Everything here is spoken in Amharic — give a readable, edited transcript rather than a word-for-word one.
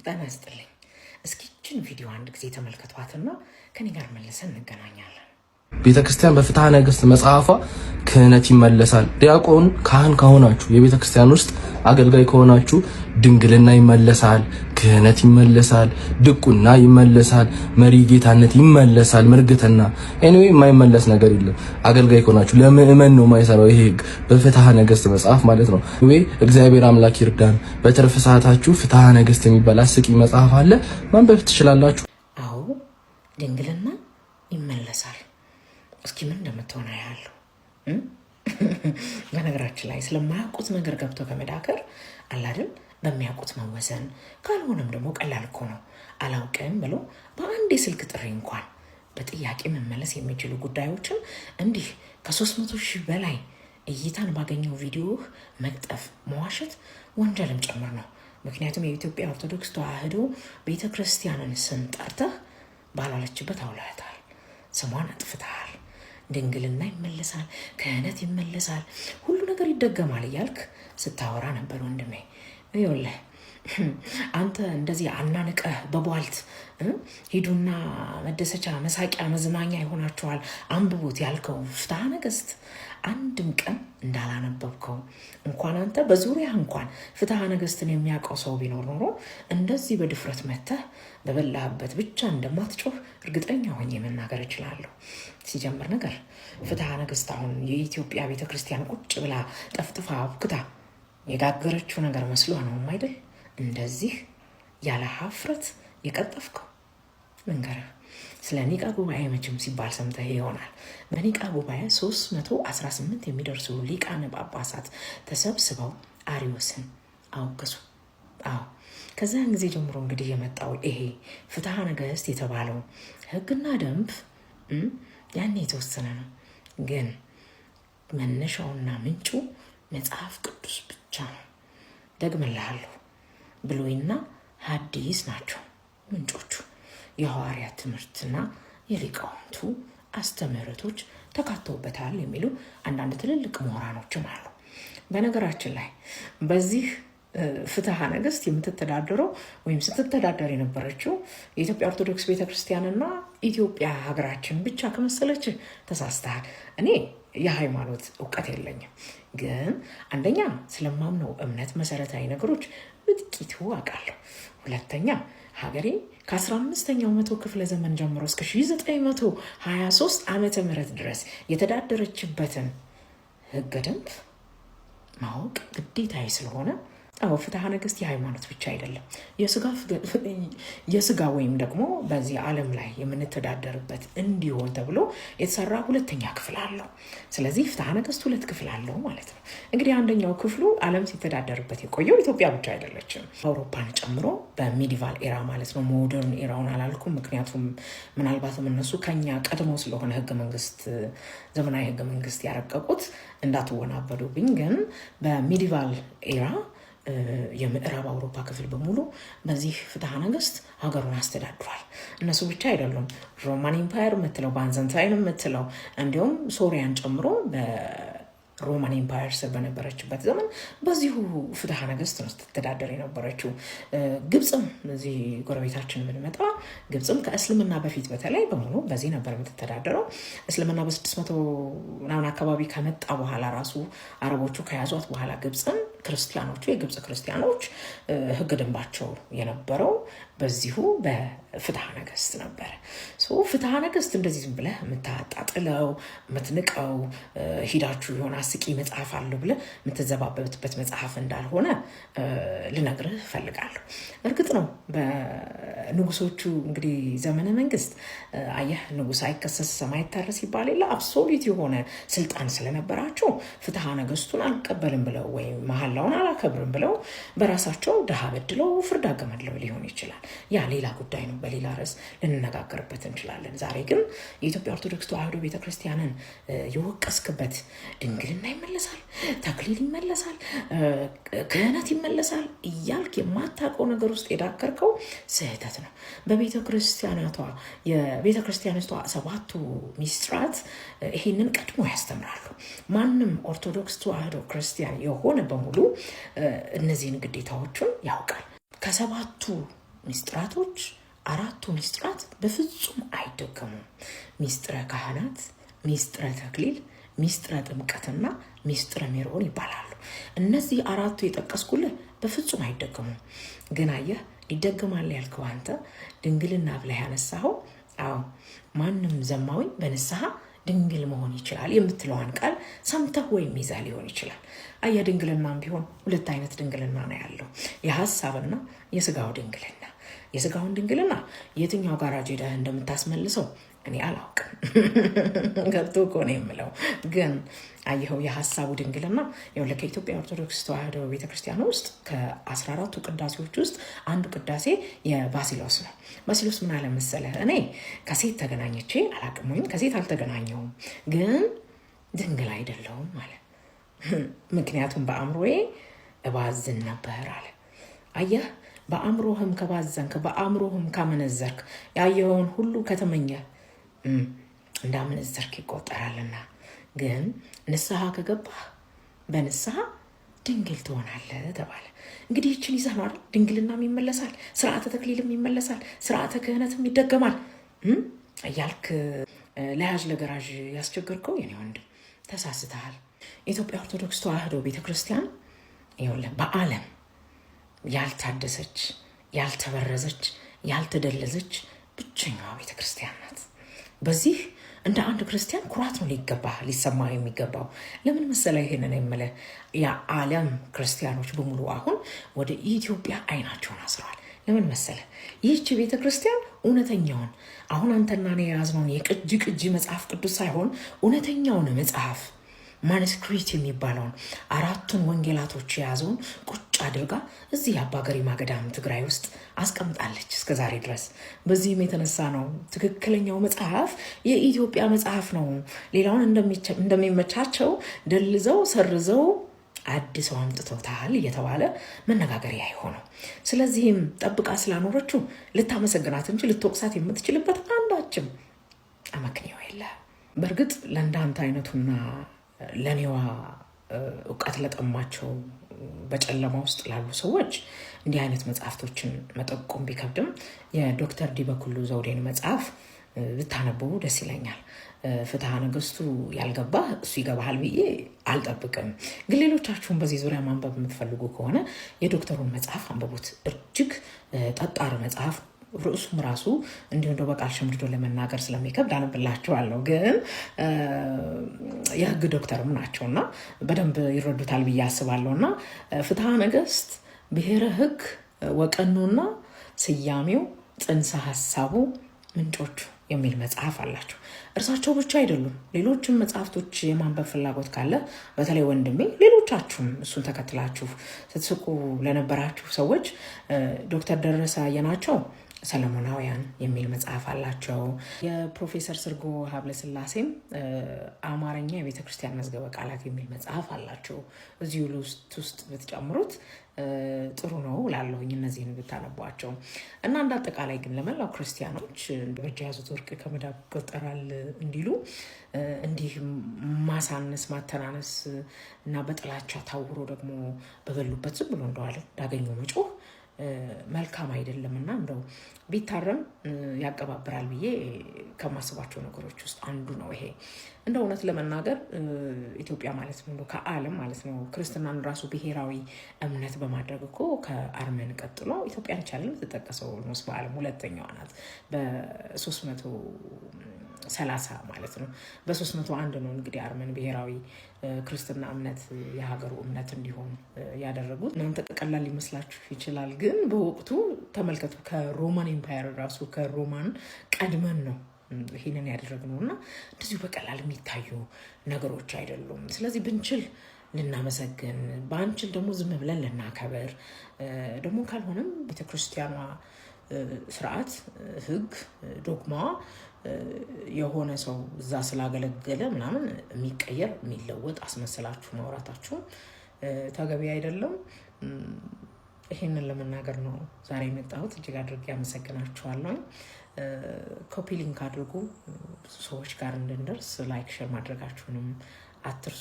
ጤና ይስጥልኝ። እስኪ ይህችን ቪዲዮ አንድ ጊዜ ተመልከቷትና ከኔ ጋር መልሰን እንገናኛለን። ቤተ ክርስቲያን በፍትሐ ነገሥት መጽሐፏ ክህነት ይመለሳል። ዲያቆን ካህን ከሆናችሁ፣ የቤተ ክርስቲያን ውስጥ አገልጋይ ከሆናችሁ ድንግልና ይመለሳል፣ ክህነት ይመለሳል፣ ድቁና ይመለሳል፣ መሪ ጌታነት ይመለሳል፣ ምርግትና፣ anyway የማይመለስ ነገር የለም። አገልጋይ ከሆናችሁ ለምእመን ነው የማይሰራው ይሄ ህግ በፍትሐ ነገሥት መጽሐፍ ማለት ነው። ወይ እግዚአብሔር አምላክ ይርዳን። በትርፍ ሰዓታችሁ ፍትሐ ነገሥት የሚባል አስቂኝ መጽሐፍ አለ፣ ማንበብ ትችላላችሁ። አዎ፣ ድንግልና ይመለሳል። እስኪ ምን እንደምትሆነ ያለው። በነገራችን ላይ ስለማያውቁት ነገር ገብቶ ከመዳከር አላድል በሚያውቁት መወሰን፣ ካልሆነም ደግሞ ቀላል እኮ ነው። አላውቅም ብሎ በአንድ የስልክ ጥሪ እንኳን በጥያቄ መመለስ የሚችሉ ጉዳዮችን እንዲህ ከ300,000 በላይ እይታን ባገኘው ቪዲዮህ መቅጠፍ፣ መዋሸት ወንጀልም ጭምር ነው። ምክንያቱም የኢትዮጵያ ኦርቶዶክስ ተዋሕዶ ቤተ ክርስቲያንን ስም ጠርተህ ባላለችበት አውለታል፣ ስሟን አጥፍተሃል። ድንግልና ይመለሳል፣ ክህነት ይመለሳል፣ ሁሉ ነገር ይደገማል እያልክ ስታወራ ነበር ወንድሜ። ይኸውልህ፣ አንተ እንደዚህ አናንቀህ በቧልት ሂዱና መደሰቻ፣ መሳቂያ፣ መዝናኛ ይሆናችኋል አንብቡት ያልከው ፍትሐ ነገሥት አንድም ቀን እንዳላነበብከው፣ እንኳን አንተ በዙሪያ እንኳን ፍትሐ ነገሥትን የሚያውቀው ሰው ቢኖር ኖሮ እንደዚህ በድፍረት መተህ በበላህበት ብቻ እንደማትጮህ እርግጠኛ ሆኜ መናገር እችላለሁ። ሲጀምር ነገር ፍትሐ ነገሥት አሁን የኢትዮጵያ ቤተክርስቲያን ቁጭ ብላ ጠፍጥፋ አብክታ የጋገረችው ነገር መስሎ ነው አይደል? እንደዚህ ያለ ሀፍረት የቀጠፍከው። ልንገርህ፣ ስለ ኒቃ ጉባኤ መቼም ሲባል ሰምተህ ይሆናል። በኒቃ ጉባኤ 318 የሚደርሱ ሊቃነ ጳጳሳት ተሰብስበው አሪዮስን አወገዙ። አዎ፣ ከዚያን ጊዜ ጀምሮ እንግዲህ የመጣው ይሄ ፍትሐ ነገሥት የተባለው ሕግና ደንብ ያኔ የተወሰነ ነው፣ ግን መነሻውና ምንጩ መጽሐፍ ቅዱስ ብቻ ነው። ደግምልሃለሁ፣ ብሉይና ሐዲስ ናቸው ምንጮቹ። የሐዋርያት ትምህርትና የሊቃውንቱ አስተምህሮቶች ተካተውበታል የሚሉ አንዳንድ ትልልቅ ምሁራኖችም አሉ። በነገራችን ላይ በዚህ ፍትሐ ነገሥት የምትተዳደረው ወይም ስትተዳደር የነበረችው የኢትዮጵያ ኦርቶዶክስ ቤተክርስቲያንና ኢትዮጵያ ሀገራችን ብቻ ከመሰለች ተሳስተሃል። እኔ የሃይማኖት እውቀት የለኝም፣ ግን አንደኛ ስለማምነው እምነት መሰረታዊ ነገሮች በጥቂቱ አውቃለሁ። ሁለተኛ ሀገሬ ከ15ኛው መቶ ክፍለ ዘመን ጀምሮ እስከ 1923 ዓመተ ምህረት ድረስ የተዳደረችበትን ህገ ደንብ ማወቅ ግዴታዬ ስለሆነ፣ አዎ፣ ፍትሐ ነገሥት የሃይማኖት ብቻ አይደለም። የስጋ ወይም ደግሞ በዚህ ዓለም ላይ የምንተዳደርበት እንዲሆን ተብሎ የተሰራ ሁለተኛ ክፍል አለው። ስለዚህ ፍትሐ ነገሥት ሁለት ክፍል አለው ማለት ነው። እንግዲህ አንደኛው ክፍሉ ዓለም ሲተዳደርበት የቆየው ኢትዮጵያ ብቻ አይደለችም፣ አውሮፓን ጨምሮ በ medieval era ማለት ነው። Modern era ውን አላልኩም፣ ምክንያቱም ምናልባትም እነሱ ከኛ ቀድሞ ስለሆነ ህገ መንግስት፣ ዘመናዊ ህገ መንግስት ያረቀቁት፣ እንዳትወናበዱብኝ። ግን በ medieval era የምዕራብ አውሮፓ ክፍል በሙሉ በዚህ ፍትሐ ነገሥት ሀገሩን አስተዳድሯል። እነሱ ብቻ አይደሉም። Roman Empire የምትለው፣ Byzantine የምትለው፣ እንዲሁም ሶሪያን ጨምሮ በ Roman Empire ስር በነበረችበት ዘመን በዚሁ ፍትሐ ነገሥት ነው ስትተዳደር የነበረችው። ግብፅም፣ እዚህ ጎረቤታችን ብንመጣ ግብፅም ከእስልምና በፊት በተለይ በሙሉ በዚህ ነበር የምትተዳደረው። እስልምና በ600 ምናምን አካባቢ ከመጣ በኋላ ራሱ አረቦቹ ከያዟት በኋላ ግብፅን ክርስቲያኖቹ፣ የግብፅ ክርስቲያኖች ህገ ደንባቸው የነበረው በዚሁ በፍትሐ ነገሥት ነበረ። ፍትሐ ነገሥት እንደዚህ ዝም ብለህ የምታጣጥለው፣ የምትንቀው፣ ሂዳችሁ የሆነ አስቂ መጽሐፍ አለው ብለህ የምትዘባበትበት መጽሐፍ እንዳልሆነ ልነግርህ እፈልጋለሁ። እርግጥ ነው በንጉሶቹ እንግዲህ ዘመነ መንግስት፣ አየህ፣ ንጉስ አይከሰስ ሰማይ አይታረስ ይባል የለ፣ absolute የሆነ ስልጣን ስለነበራቸው ፍትሐ ነገሥቱን አልቀበልም ብለው ወይም መሀላውን አላከብርም ብለው በራሳቸው ድሃ በድለው ፍርድ አገመድለው ሊሆን ይችላል። ያ ሌላ ጉዳይ ነው። በሌላ ርዕስ ልንነጋገርበት እንችላለን። ዛሬ ግን የኢትዮጵያ ኦርቶዶክስ ተዋሕዶ ቤተክርስቲያንን የወቀስክበት ድንግልና ይመለሳል፣ ተክሊል ይመለሳል፣ ክህነት ይመለሳል እያልክ የማታውቀው ነገር ውስጥ የዳከርከው ስህተት ነው። በቤተ ክርስቲያናቷ የቤተ ክርስቲያኒቷ ሰባቱ ሚስጥራት ይሄንን ቀድሞ ያስተምራሉ። ማንም ኦርቶዶክስ ተዋሕዶ ክርስቲያን የሆነ በሙሉ እነዚህን ግዴታዎቹን ያውቃል። ከሰባቱ ሚስጥራቶች፣ አራቱ ሚስጥራት በፍጹም አይደገሙም። ሚስጥረ ካህናት፣ ሚስጥረ ተክሊል፣ ሚስጥረ ጥምቀትና ሚስጥረ ሜሮን ይባላሉ። እነዚህ አራቱ የጠቀስኩልህ በፍጹም አይደገሙም። ግን አየህ፣ ይደገማል ያልከው አንተ ድንግልና ብለህ ያነሳኸው፣ አዎ ማንም ዘማዊ በንስሐ ድንግል መሆን ይችላል የምትለዋን ቃል ሰምተህ ወይም ይዛ ሊሆን ይችላል። አየህ፣ ድንግልናም ቢሆን ሁለት አይነት ድንግልና ነው ያለው፣ የሀሳብና የስጋው ድንግልና። የስጋውን ድንግልና የትኛው ጋራጅ ሄደህ እንደምታስመልሰው እኔ አላውቅም። ገብቶ እኮ ነው የምለው። ግን አየኸው፣ የሀሳቡ ድንግልና ይኸውልህ፣ ከኢትዮጵያ ኦርቶዶክስ ተዋሕዶ ቤተክርስቲያን ውስጥ ከ14ቱ ቅዳሴዎች ውስጥ አንዱ ቅዳሴ የባሲሎስ ነው። ባሲሎስ ምን አለ መሰለህ? እኔ ከሴት ተገናኝቼ አላውቅም ወይም ከሴት አልተገናኘሁም፣ ግን ድንግል አይደለሁም አለ። ምክንያቱም በአእምሮዬ እባዝን ነበር አለ። አየህ፣ በአእምሮህም ከባዘንክ፣ በአእምሮህም ካመነዘርክ፣ ያየኸውን ሁሉ ከተመኘህ እንዳመነዘርክ ይቆጠራልና። ግን ንስሐ ከገባህ በንስሐ ድንግል ትሆናለህ ተባለ። እንግዲህ ይችን ይዘህ ነው አይደል? ድንግልናም ይመለሳል፣ ስርዓተ ተክሊልም ይመለሳል፣ ስርዓተ ክህነትም ይደገማል እያልክ ለያዥ ለገራዥ ያስቸገርከው የኔ ወንድም ተሳስተሃል። የኢትዮጵያ ኦርቶዶክስ ተዋሕዶ ቤተክርስቲያን ይኸውልህ በዓለም ያልታደሰች፣ ያልተበረዘች፣ ያልተደለዘች ብቸኛዋ ቤተክርስቲያን ናት። በዚህ እንደ አንድ ክርስቲያን ኩራት ነው ሊገባ ሊሰማ የሚገባው። ለምን መሰለህ ይሄንን የምልህ? የዓለም ክርስቲያኖች በሙሉ አሁን ወደ ኢትዮጵያ አይናቸውን አስረዋል። ለምን መሰለህ? ይህች ቤተ ክርስቲያን እውነተኛውን፣ አሁን አንተና እኔ የያዝነውን የቅጂ ቅጂ መጽሐፍ ቅዱስ ሳይሆን፣ እውነተኛውን መጽሐፍ manuscript የሚባለውን አራቱን ወንጌላቶች የያዘውን ቁጭ አድርጋ እዚህ የአባ ገሪማ ገዳም ትግራይ ውስጥ አስቀምጣለች እስከ ዛሬ ድረስ። በዚህም የተነሳ ነው ትክክለኛው መጽሐፍ የኢትዮጵያ መጽሐፍ ነው፣ ሌላውን እንደሚመቻቸው ደልዘው ሰርዘው አድሰው አምጥተውታል እየተባለ መነጋገሪያ የሆነው። ስለዚህም ጠብቃ ስላኖረችው ልታመሰግናት እንጂ ልትወቅሳት የምትችልበት አንዳችም አመክንዮ የለ። በእርግጥ ለእንዳንተ አይነቱና ለኔዋ እውቀት ለጠማቸው፣ በጨለማ ውስጥ ላሉ ሰዎች እንዲህ አይነት መጽሐፍቶችን መጠቆም ቢከብድም የዶክተር ዲበኩሉ ዘውዴን መጽሐፍ ብታነቡ ደስ ይለኛል። ፍትሐ ነገሥቱ ያልገባህ እሱ ይገባሃል ብዬ አልጠብቅም። ግን ሌሎቻችሁን በዚህ ዙሪያ ማንበብ የምትፈልጉ ከሆነ የዶክተሩን መጽሐፍ አንብቡት። እጅግ ጠጣር መጽሐፍ፣ ርዕሱም ራሱ እንዲሁ እንደው በቃል ሸምድዶ ለመናገር ስለሚከብድ አነብላችኋለሁ። ግን የህግ ዶክተርም ናቸው እና በደንብ ይረዱታል ብዬ አስባለሁ። እና ፍትሐ ነገሥት ብሔረ ህግ ወቀኖና ስያሜው፣ ጽንሰ ሀሳቡ፣ ምንጮቹ የሚል መጽሐፍ አላቸው። እርሳቸው ብቻ አይደሉም። ሌሎችም መጽሐፍቶች የማንበብ ፍላጎት ካለ በተለይ ወንድሜ፣ ሌሎቻችሁም እሱን ተከትላችሁ ስትስቁ ለነበራችሁ ሰዎች ዶክተር ደረሰ አየናቸው ሰለሞናውያን የሚል መጽሐፍ አላቸው። የፕሮፌሰር ስርጎ ሀብለ ስላሴም አማርኛ የቤተ ክርስቲያን መዝገበ ቃላት የሚል መጽሐፍ አላቸው። እዚሁ list ውስጥ ብትጨምሩት ጥሩ ነው ላለሁኝ እነዚህን ብታነቧቸው። እና እንደ አጠቃላይ ግን ለመላው ክርስቲያኖች በእጅ የያዙት ወርቅ ከመዳብ ይቆጠራል እንዲሉ፣ እንዲህ ማሳነስ፣ ማተናነስ እና በጥላቻ ታውሮ ደግሞ በበሉበት ዝም ብሎ እንደዋለ እንዳገኘው መጮህ መልካም አይደለም። እና እንደው ቢታረም ያቀባብራል ብዬ ከማስባቸው ነገሮች ውስጥ አንዱ ነው ይሄ። እንደ እውነት ለመናገር ኢትዮጵያ ማለት ነው ከዓለም ማለት ነው ክርስትናን ራሱ ብሔራዊ እምነት በማድረግ እኮ ከአርመን ቀጥሎ ኢትዮጵያን ቻለ የምትጠቀሰው almost በዓለም ሁለተኛዋ ናት። በ330 ማለት ነው። በ301 ነው እንግዲህ አርመን ብሔራዊ ክርስትና እምነት የሀገሩ እምነት እንዲሆን ያደረጉት። እናንተ ቀላል ሊመስላችሁ ይችላል፣ ግን በወቅቱ ተመልከቱ፣ ከ Roman Empire ራሱ ከሮማን ቀድመን ነው ይሄንን ያደረግነው። እና እንደዚሁ በቀላል የሚታዩ ነገሮች አይደሉም። ስለዚህ ብንችል ልናመሰግን፣ ባንችል ደግሞ ዝም ብለን ልናከብር፣ ደግሞ ካልሆነም ቤተክርስቲያኗ ስርዓት፣ ሕግ፣ ዶግማዋ የሆነ ሰው እዛ ስላገለገለ ምናምን የሚቀየር የሚለወጥ አስመስላችሁ ማውራታችሁ ተገቢ አይደለም። ይሄንን ለመናገር ነው ዛሬ የመጣሁት። እጅግ አድርጌ አመሰግናችኋለሁ። Copy link አድርጉ፣ ብዙ ሰዎች ጋር እንድንደርስ like፣ share ማድረጋችሁንም አትርሱ።